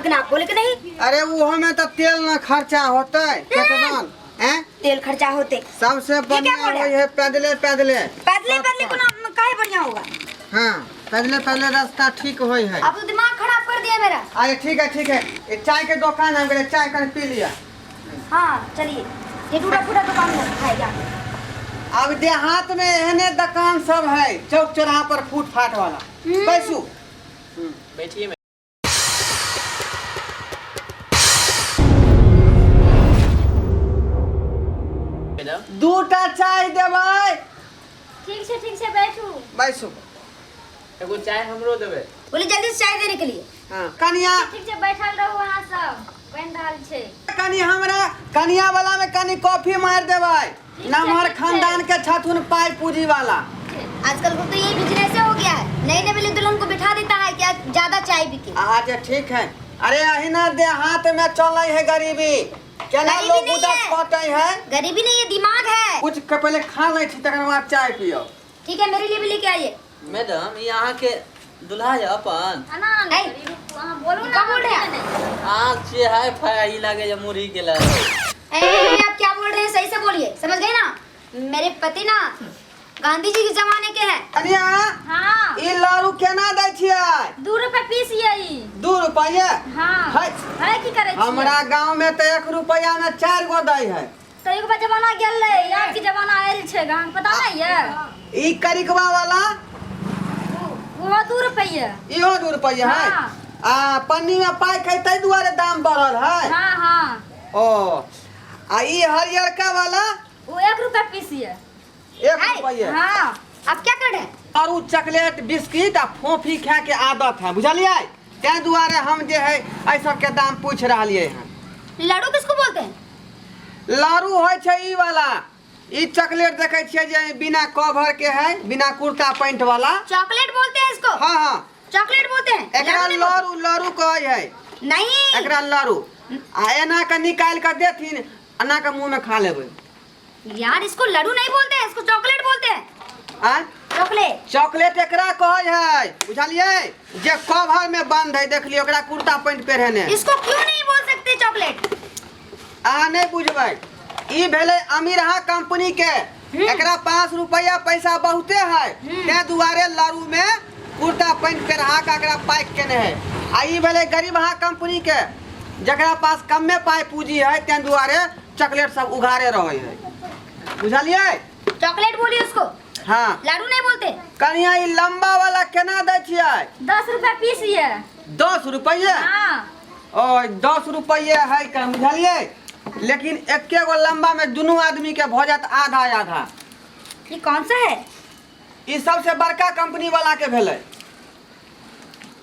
लेकिन आप बोले कि नहीं। अरे वो में तो तेल ना खर्चा होते केतना हैं। तेल खर्चा होते। सबसे ये क्या बढ़िया बोल रहे वही है पैदले पैदले। पैदले पैदले को ना काहे बढ़िया होगा? हाँ, पैदले पैदले रास्ता ठीक होई है। आप तो दिमाग खराब कर दिया मेरा। अरे ठीक है ठीक है, ये चाय के दुकान हम गए, चाय कर पी लिया। हाँ चलिए, ये टूटा फूटा दुकान में खाएगा। अब देहात में एहने दुकान सब है चौक चौराहा पर फुटफाट वाला। बैसू। बैठिए। मैडम दूटा चाय देबै। ठीक छै, ठीक छै, बैठू। बैसू। एगो चाय हमरो देबै। बोले जल्दी से चाय देने के लिए। हाँ कनिया। ठीक छै, बैठल रहू अहाँ सब, बनि रहल छै। कनी हमरा कनिया वाला में कनी कॉफी मार देबै। छै, नमहर ठीक छै। खानदान के छथुन पाई पूंजी वाला। आजकल को तो ये बिजनेस हो गया है, नए नए दुल्हन को बिठा देता है कि आज ज्यादा चाय बिके। अच्छा ठीक है। अरे अहिना देहात में चलै है गरीबी, केना गरीबी लोग नहीं उदस है। कटै है। गरीबी नहीं है, दिमाग है। कुछ के पहले खा लै छी तकर बाद चाय पियो। ठीक है, मेरे लिए भी लेके आइए। मैडम ई अहाँके दुल्हा यऽ अपन? एना नहि नहीं। करी, रुकू, अहाँ बोलू ना। क्या बोल रहे हैं? अहाँ छियै हाई फाई, ई लागै ये मुरही के लाल। ए, आप क्या बोल रहे हैं, सही से बोलिए, समझ गए ना? मेरे पति ना गांधी जी के जमाने के हैं। कनिया। हाँ। ई लाड़ू केना दै छियै? 2 रुपए पीस ये ई। 2 रुपये? हाँ। है। है की करै छियै? हमरा गांव में तो 1 रुपया में 4 गो दै है। तऽ एक बार जमाना गेल रहै, आब के जमाना आयल छै, अहाँके पता नहि ये? ई करिकवा वाला? ओहो 2 रुपये। इहो 2 रुपये है? हाँ। आ पन्नी में पाइ खै ताहि दुआरे दाम बढ़ल है। हाँ हाँ। ओ आ ई हरियरका वाला? वो 1 रुपया पीस ये। 1 है? रुपये। हाँ। आप क्या कर रहे हैं? और उ चॉकलेट बिस्किट आ फोफी खाए के आदत है, बुझलियै? ताहि दुआरे हम जे है एहि सबके दाम पूछि रहलियै हन। लड्डू किसको बोलते हैं? लाड़ू होइ छै ई वाला, ई चॉकलेट देखै छियै जे बिना कवर के है, बिना कुर्ता पैंट वाला। चॉकलेट बोलते हैं इसको? हाँ हाँ। चॉकलेट बोलते हैं। एकरा लड्डू नहीं बोलते। लाड़ू लाड़ू कहै है। नहीं। एकरा लाड़ू आ एना के निकालि के देथिन, एना के मुंह में खा लेबै। यार इसको लड्डू नहीं बोलते हैं, इसको चॉकलेट बोलते हैं। आ? चॉकलेट। चॉकलेट एकरा कहै है, बुझलियै? जे कवर में बंद है, देख लियौ ओकरा कुर्ता पैंट पहिरने। इसको क्यों नहीं बोल सकते चॉकलेट? अहाँ नहीं बुझबै। ई भेलै अमीरहा कंपनी के, एकरा पास रुपया पैसा बहुते है, ताहि दुआरे लाड़ू में कुर्ता पैंट पहिरा के एकरा पैक केने है। आ ई भेलै गरीबहा कंपनी के, जकरा पास कमे पाइ पूंजी है, ताहि दुआरे चॉकलेट सब उघारे रहै है, बुझलियै? चॉकलेट बोलिए उसको। हाँ। लाडू नहीं बोलते। कनिया ई लंबा वाला केना दै छियै? 10 रुपया पीस ये। 10 रुपये? हाँ। ओ 10 रुपये है कम, बुझलियै? लेकिन एके गो लंबा में दुनू आदमी के भऽ जायत आधा आधा। ये कौन सा है? ई सबसे बड़का कंपनी वाला के भेलै।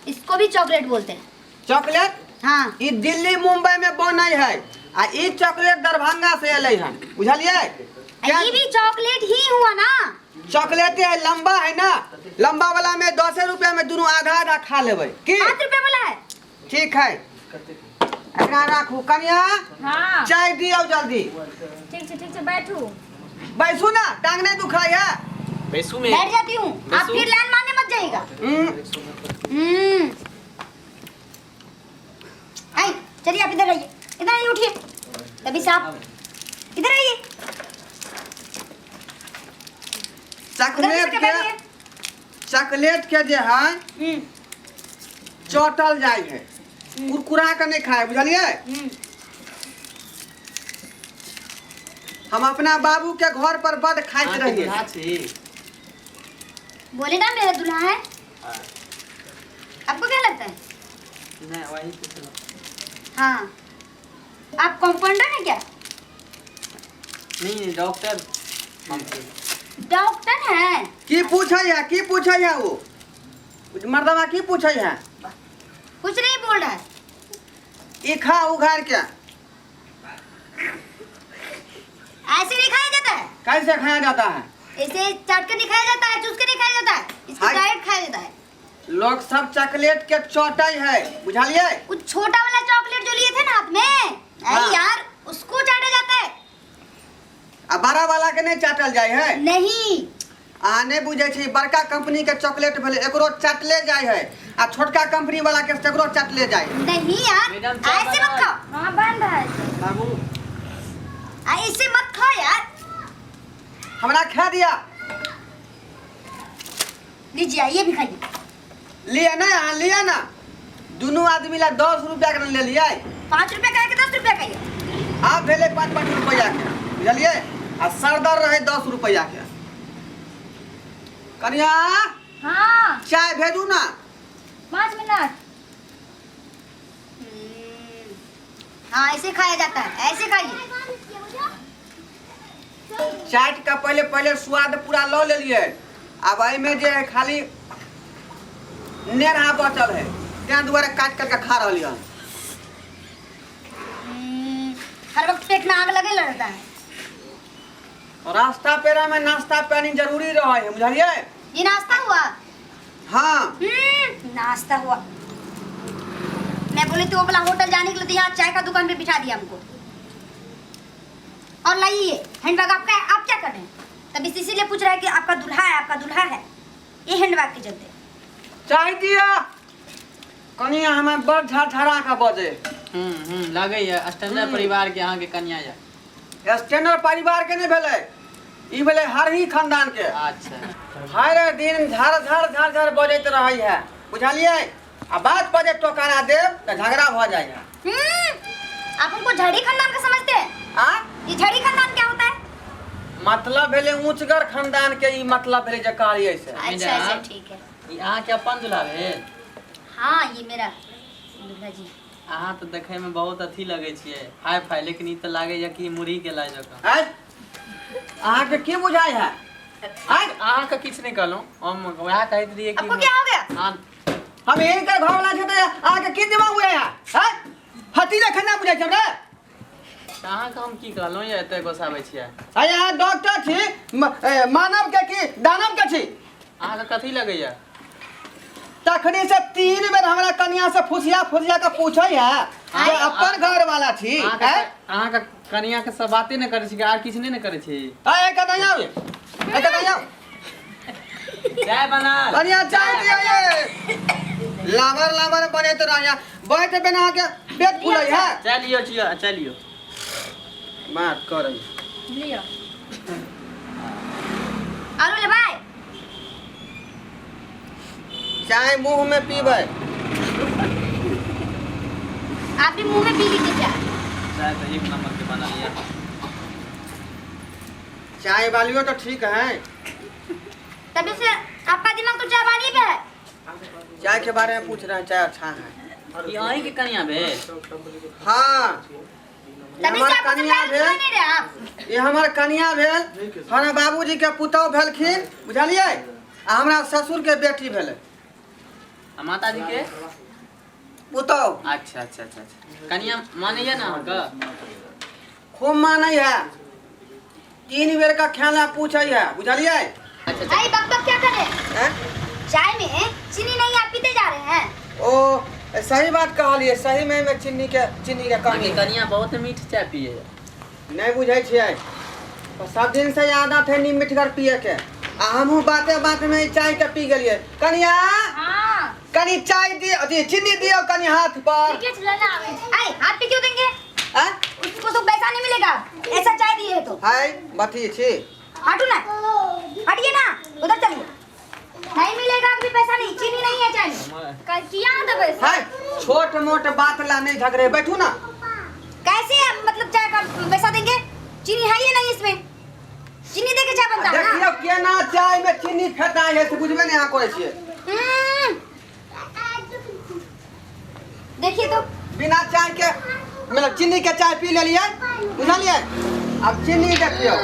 इसको भी चॉकलेट बोलते हैं। चॉकलेट? हाँ। ई दिल्ली मुंबई में बनै है आ ई चॉकलेट दरभंगा से एलै हन, बुझलियै? ये भी चॉकलेट ही हुआ ना। चॉकलेट है, लंबा है ना, लंबा वाला में 10 रुपया में दुनू आधा आधा खा लेबै की? 5 रुपया वाला है। ठीक है, एकरा राखू। कनिया। हाँ। चाय दियौ जल्दी। ठीक छै, ठीक छै, बैठू। बैसू ना, टांग नहीं दुखाई है। बैसू में। बैठ जाती हूँ, आप बैसू। फिर लाइन मारने मत जाइएगा। हम्म। आई चलिए, आप इधर आइए, इधर आइए, उठिए तभी साहब, इधर आइए। चॉकलेट के, चॉकलेट के जे है चटल जाय है, कुरकुरा के नहीं खाए, बुझलियै? हम अपना बाबू के घर पर बड खाइत अहाँके रहियै। दुल्हा छी? बोले ना मेरा दुल्हा है। आपको क्या लगता है? नहीं, वही पूछलहुँ। हाँ, आप कंपाउंडर हैं क्या? नहीं नहीं, डॉक्टर हम छी। डॉक्टर हैं? की पूछै है, की पूछै है वो मर्दवा, की पूछै है? कुछ नहीं बोल रहा है। ई खा उघार के। ऐसे नहीं खाया जाता है। कैसे खाया जाता है? ऐसे चाट के नहीं खाया जाता है, चूस के नहीं खाया जाता है, इसको हाय। डायरेक्ट खाया जाता है। लोग सब चॉकलेट के चौटाई है, बुझलिए? वो छोटा वाला चॉकलेट जो लिए थे ना हाथ में, अरे हाँ। यार उसको चाटा जाता है। आ बड़ा वाला के नहीं चाटल जाए है? नहीं। अहाँ नहि बुझै छी, बड़का कंपनी के चॉकलेट भेलै, एकरो चटले जाइ है आ छोटका कंपनी वाला के तकरो चटले जाइ है। नहीं यार, मैडम, चाय ऐसे मत बनाओ। खाओ। हाँ, बन रहा है। बाबू। ऐसे मत खाओ यार। हमरा खा दिया। लीजिए, ये भी खाइए। लिअ ने, अहाँ लिअ ना, दुनू आदमी ला 10 रुपया के ले लियै। 5 रुपया का है कि 10 रुपया का ये? आब भेलै 5-5 रुपया के, बुझलियै? आ सरदर रहै 10 रुपया के। कनिया। हाँ। चाय भेजू ना। 5 मिनट। हाँ, ऐसे खाया जाता है, ऐसे खाइए। चाट का पहले पहले स्वाद पूरा लऽ लेलियै, आब एहिमे जे है खाली नेरहा बचल है, तें दुआरे काटि काटि के खा रहलियै हन। हर वक्त पेट में आग लगे रहता है। रास्ता पेरा में नाश्ता पानी जरूरी रहे है, बुझलियै? ये नाश्ता हुआ? हाँ। नाश्ता हुआ। मैं बोली तो वो वाला होटल जाने के लिए, तो यहाँ चाय का दुकान पे बिठा दिया हमको। और लाइए हैंडबैग आपका, आप क्या कर रहे हैं? तभी इसीलिए पूछ रहा है कि आपका दूल्हा है, आपका दूल्हा है, ये हैंडबैग के चलते। चाय दिया कनिया, हमें बड़ झरझरा के बजे। लगैया स्टैंडर्ड परिवार के अहाँके कनिया यऽ। स्टैंडर्ड परिवार के नहीं भेलै, ई भेलै हरही खानदान के। अच्छा। हर दिन झर झर झर झर बजैत रहै है, बुझलियै? आ बात पर जे टोकारा देब तऽ झगड़ा भऽ जाइ है। आप हमको झड़ी खानदान का समझते हैं? आ ये झड़ी खानदान क्या होता है? मतलब भेलै ऊंचगर खानदान के, ई मतलब भेलै जे कहलियै से। अच्छा अच्छा, ठीक है। ई अहाँके अपन दूल्हा भेल? हाँ, ये मेरा दूल्हा जी। अहाँ तऽ देखै में बहुत अथी लगै छियै, हाई फाई, लेकिन ई तऽ लागैया कि मुरही के लाइ जकाँ। आँय, अहाँके की बुझाइ है? आँय, अहाँके किछु नहि कहलहुँ हम, वएह कहैत रहियै कि आपको क्या हो गया? हाँ। हम हिनकर घरवला छै तऽ अहाँके की दिमाग बुझाइ है? आँय, हती जखन ना बुझाइ छै हमरा। तऽ अहाँके हम की कहलहुँ यऽ, एते गोसाबै छियै? आँय, अहाँ डॉक्टर छी, मानव के की दानव के छी? अहाँके कथी लगैया? तखनी से 3 बेर हमरा कनिया से फुसिया फुसिया के पूछै है जे अपन घर वाला छी। अहाँके अहाँके कनिया के सब बाते नहि करै छी, आर किछु नहि ने करै छी? आय कनिया, आउ कनिया। चाय बना। कनिया चाय दियो। ये लावर लावर बने तो रहिया बैठ बिना के पेट फूलै है। चलियो चलियो चलियो। बात करै। लियो। और ले भाई चाय मुंह में पीबै। आप भी मुंह में पी लीजिए चाय। चाय तऽ एक नंबर के बना लिया। चाय वालियो तो ठीक है। तभी से आपका दिमाग तो चाय वाली पे है। चाय के बारे में पूछ रहे हैं, चाय अच्छा है। ई अहीं के कनिया भेल? हाँ। ये तभी से हमर आपको कनिया चाय भेल। नहीं रहे आप। ये हमर कनिया भेल, हमरा बाबूजी के पुतहु भेलखिन, बुझलियै? आ हमरा ससुर के बेटी भेलै। आ माताजी के पुतहु। अच्छा अच्छा अच्छा अच्छा। कनिया मानैया ना अहाँके? खूब मानै है, 3 बेर का खाना पूछै है, बुझलियै? अच्छा अच्छा। अरे बक बक क्या कर रहे हैं? हैं? चाय में चीनी नहीं, आप पीते जा रहे हैं। ओ सही बात कहलियै, सही में एहिमे चीनी के कमी अहाँके है। कनिया बहुत मीठ चाय पियै। नहीं बुझै छियै, सब दिन से आदत है नी मिठगर पिए के, आ हमहूँ बाते बात में ई चाय के पी गेलियै। कनिया। हाँ। कनी चाय दियो, अथी चीनी दियो कनी हाथ पर। ठीक है, लेना आवे। अरे हाथ पे क्यों देंगे? आँ? उसको तो पैसा नहीं मिलेगा, ऐसा चाय दिए तो। हाय बथी छी। हटू ना, हटिए ना, उधर चलिए। नहीं मिलेगा अभी पैसा नहीं, चीनी नहीं है चाय में। किया देबै? हाय, छोट मोट बात ला नहीं झगड़े, बैठू ना। कैसे आप मतलब चाय का पैसा देंगे? चीनी है ही नहीं इसमें, चीनी दे के चाय बनता है ना। देखियो केना चाय में चीनी फेटाइ है से बुझबे नहीं अहाँ करै छियै। देखिए तो बिना चाय के मतलब चीनी के चाय पी लेलियै, बुझलियै? अब चीनी देखियो।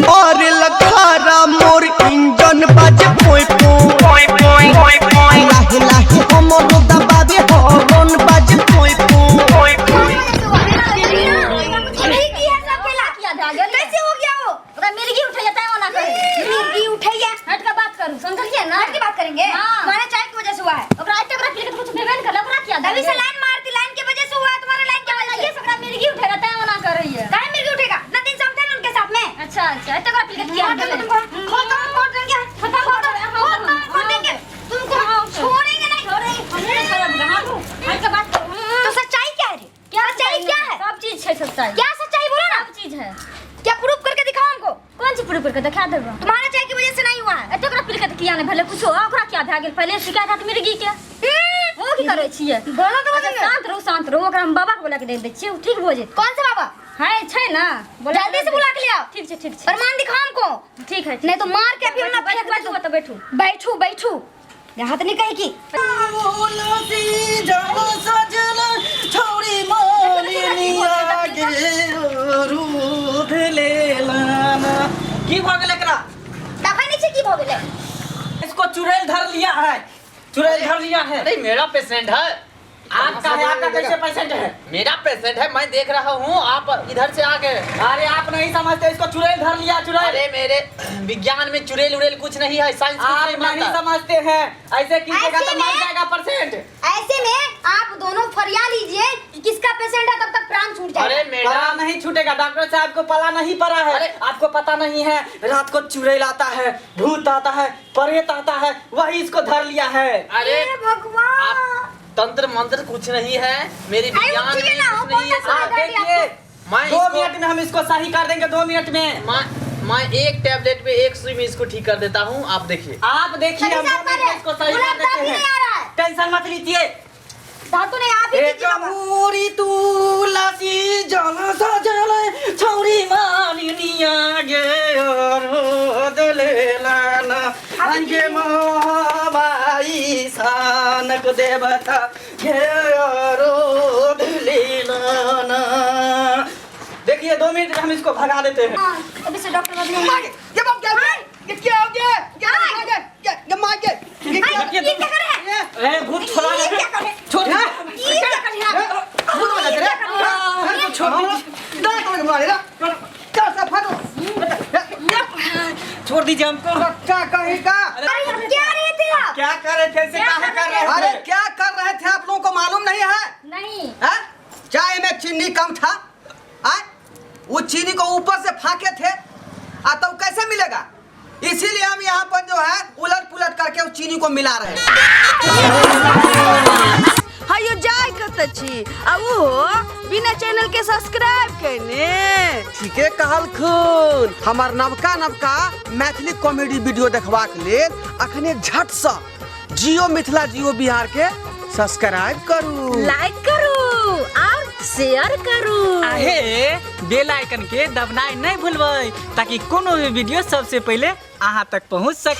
और लखारा मोर इंजन बाजे पोय पोय, लाहे लाहे हमर दबावे हॉर्न बाजे पोय पोय। मिर्गी है सब खेला। किया भए गेल? कैसे हो गया वो? ओकरा मिर्गी उठैया तैं ओना कहै। मिर्गी उठैया। हट। अच्छा एते ओकरा पील के किया खत्म खत्म कर देंगे, खत्म कर देंगे, खत्म कर देंगे तुमको, छोड़ेंगे नहीं। हमरे करब हम के बात तो सच्चाई क्या है रे? क्या सच्चाई क्या है? सब चीज छै सच्चाई। क्या सच्चाई बोलो ना। सब चीज है। क्या प्रूफ करके दिखाओ हमको। कोन चीज प्रूफ करके देखा देबो? तुम्हारे चाय की वजह से नहीं हुआ है। एते ओकरा पील के किया नहीं भेलै कुछो, ओकरा क्या भए गेल? पहिले शिकायत हैत मिर्गी के। ओ की करै छियै? बोलो तो। अच्छा, शांत रहू, शांत रहू। ओकरा हम बाबा के बोला के दे दै छियै, ओ ठीक भऽ जेतै। कौन सा बाबा? है छै ना, बोला। जल्दी से बुला के ले आओ। ठीक छै, ठीक छै। प्रमाण दिखाओ हमको। ठीक है। नहीं तो मार के अभी हम ना बैठू, फेंक बैठू, दूं। तऽ बैठू। बैठू बैठू, यहाँ तो नहीं कही की। छौरी मालिनिया गे रूध लेलाना। की भऽ गेल एकरा? देखै नहीं छै की भऽ गेलै। इसको चुड़ैल धर लिया है, चुड़ैल धर लिया है। अरे मेरा पेशेंट है। आपका है? आपका कैसे पेशेंट है? मेरा पेशेंट है, मैं देख रहा हूँ, आप इधर से आ गए। अरे आप नहीं समझते, इसको चुड़ैल धर लिया, चुड़ैल। अरे मेरे विज्ञान में चुड़ैल उड़ेल कुछ नहीं है, साइंस कुछ आप नहीं नहीं मानता। समझते हैं, ऐसे कीजिएगा तो ऐसे मर में- जाएगा पेशेंट। ऐसे में आप दोनों फरिया लीजिए कि किसका पेशेंट है, तब तक प्राण छूट जाएगा। अरे पला मैडम नहीं छूटेगा, डॉक्टर साहब को पला नहीं पड़ा है। अरे- आपको पता नहीं है, रात को चुड़ैल आता है, भूत आता है, प्रेत आता है, वही इसको धर लिया है। अरे हे भगवान, आप तंत्र मंत्र कुछ नहीं है मेरे अरे विज्ञान उठिए में ना, कुछ वो नहीं है। कौन सा आप गाड़ी देखिए, मैं 2 इसको- मिनट में हम इसको सही कर देंगे, 2 मिनट में। मैं एक टैबलेट पे एक सुई में इसको ठीक कर देता हूँ, आप देखिए। आप देखिए, हम सही 2 साहब मिनट में इसको सही गुलाब कर देते दांत ही हैं। नहीं आ रहा है। टेंशन मत लीजिए। धातु नहीं, आप ही एक कीजिए बाबा। मोरी तुलसी जल सजल छौरी मालिनिया गे रोद लेलाना अंगे माई सानक देवता गे रोद लेलाना। देखिए, 2 मिनट में हम इसको भगा देते हैं। हाँ, अभी से डॉक्टर बदले। ये बाप क्या, ये क्या हो गया? ये क्या हो गया? ये मार के ये क्या? ये क्या कर रहे हैं? ए भूत छोड़ा ये क्या कर रहे हैं? छोड़। ये क्या कर रहे हैं? भूत बजा दे रे। हमको छोड़ दीजिए। दांत लग मारे रे, चल सब फाड़ो। छोड़ दीजिए हमको। क्या कहीं का? अरे क्या रहे थे आप? क्या कर रहे थे? ऐसे काहे कर रहे अरे थे? क्या कर रहे थे आप लोगों को मालूम नहीं है? नहीं। हैं? चाय में चीनी कम था, आय वो चीनी को ऊपर से फाके थे, आ तो कैसे मिलेगा? इसीलिए हम यहाँ पर जो है उलट पुलट करके उस चीनी को मिला रहे हैं। हयो जाय कत छी आ उहो बिना चैनल के सब्सक्राइब केने। ठीके कहलखुन। हमार नवका नवका मैथिली कॉमेडी वीडियो देखबाक लेल अखने झट से जियो मिथिला जियो बिहार के सब्सक्राइब करू, लाइक करू और शेयर करू। आहे बेल आइकन के दबनाइ नहीं भूलबै ताकि कोनो भी वीडियो सबसे पहिले अहाँ तक पहुँच सके।